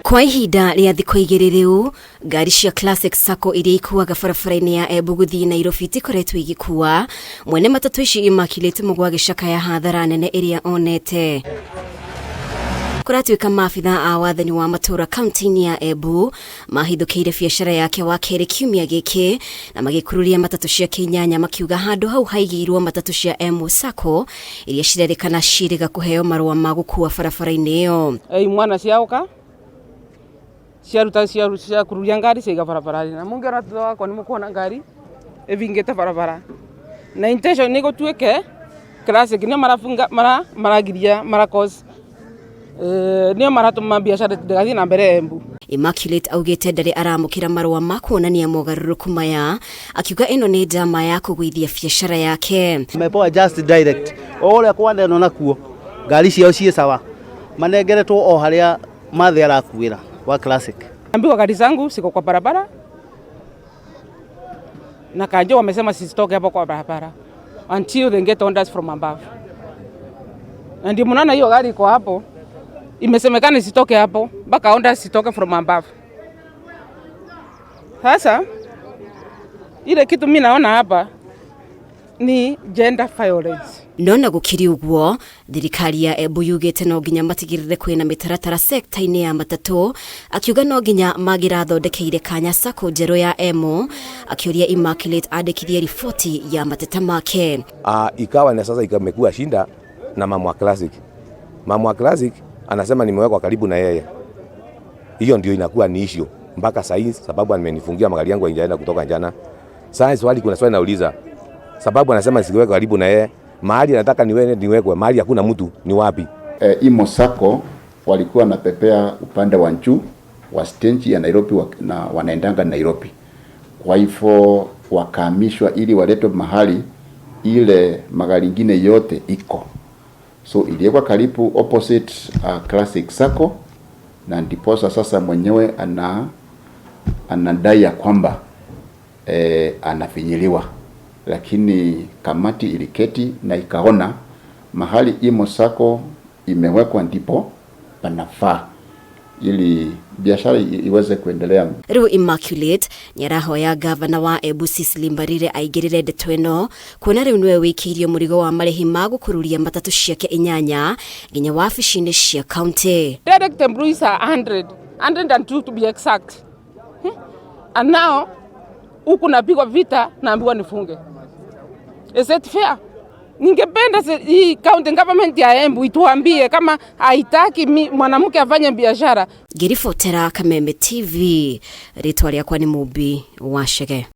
Kwa ihinda rĩa thikũ 2 rĩu, ngari cia Classic Sacco iria ikuaga barabara-inĩ ya Embu gũthiĩ Nairobi itikoretwo igĩkua. Mwene matatũ ici Immaculate Mũgwa agĩcakaya hathara nene ĩrĩa onete. Kũratuĩka maabitha a wathani wa matũũra kaunti-inĩ ya Embu mahithũkĩire biacara yake wa kerĩ kiumia gĩkĩ na magĩkururia matatũ ciake 8, makiuga handũ hau haigĩirwo matatũ cia M Sacco iria cirerĩkana ciĩrĩga kũheo marũa ma gũkua barabara-inĩ ĩyo. Imwana ciaũka ciaruta ciakururia ngari ciaiga barabara-inĩ, na mũngĩona thutha wakwa nĩ mũkuona ngari ĩbingĩte barabara, na intention nĩ gũtuĩke Classic nĩo marafunga, maragiria, mara cause, nĩo maratũma biacara ndĩgathiĩ na mbere Embu. Immaculate augĩte ndarĩ aramũkĩra marũa ma kuonania mogarũrũku maya, akiuga ĩno nĩ njama ya kũgũithia biacara yake. Mepoa just direct o ũrĩa kwaneno nakuo ngari ciao ciĩ sawa, manengeretwo o harĩa mathe arakuĩra wa Classic. Ambiwa gari zangu siko kwa barabara na kanjo wamesema sisitoke hapo kwa barabara until they get orders from above. Na ndio mnaona hiyo gari iko hapo, imesemekana isitoke hapo mpaka orders sitoke from above. Sasa ile kitu mimi naona hapa ni gender violence. No na gũkĩrĩ ũguo, thirikari ya Embu yugĩte no nginya matigĩrĩre kwĩna mĩtaratara sekta-inĩ ya matatũ, akiuga no nginya mangĩrathondekeire kanya sacco njerũ ya Emo, akĩũria Immaculate andĩkithie riboti ya mateta make. Ikawa na sasa ikamekuwa shinda na mama wa Classic. Mama wa Classic anasema nimewekwa karibu na yeye. Hiyo ndio inakuwa ni issue mpaka saa hii, sababu amenifungia magari yangu haijaenda kutoka jana. Sasa swali, kuna swali nauliza. Sababu anasema siwekwe karibu na yeye, mahali anataka niwekwe, mahali hakuna mtu ni wapi? Imo Sacco walikuwa wanapepea upande wa juu wa stage ya Nairobi na wanaendanga Nairobi. Kwa hivyo wakahamishwa ili waletwe mahali ile magari ingine yote iko. So iliwekwa karibu opposite Classic Sacco, na ndiposa sasa mwenyewe anadai ya kwamba anafinyiliwa. Lakini kamati iliketi na ikaona mahali Imo Sacco imewekwa ndipo panafaa ili biashara iweze kuendelea. Rĩu Immaculate nĩarahoya gavana wa Embu Cecily Mbarire aingĩrĩre ndeto ĩno, kuona rĩu nĩwe wĩkĩirio mũrigo wa marĩhi ma gũkururia matatũ ciake 8 nginya wabici-inĩ cia kaunti. Direct employees are 100, 102 to be exact. And now huku napigwa vita, naambiwa nifunge. Is it fair? Ningependa hii county government ya Embu ituambie kama haitaki mwanamke afanye biashara. Ngĩribotera Kameme TV, rĩtwa rĩakwa nĩ Mumbi wa Chege.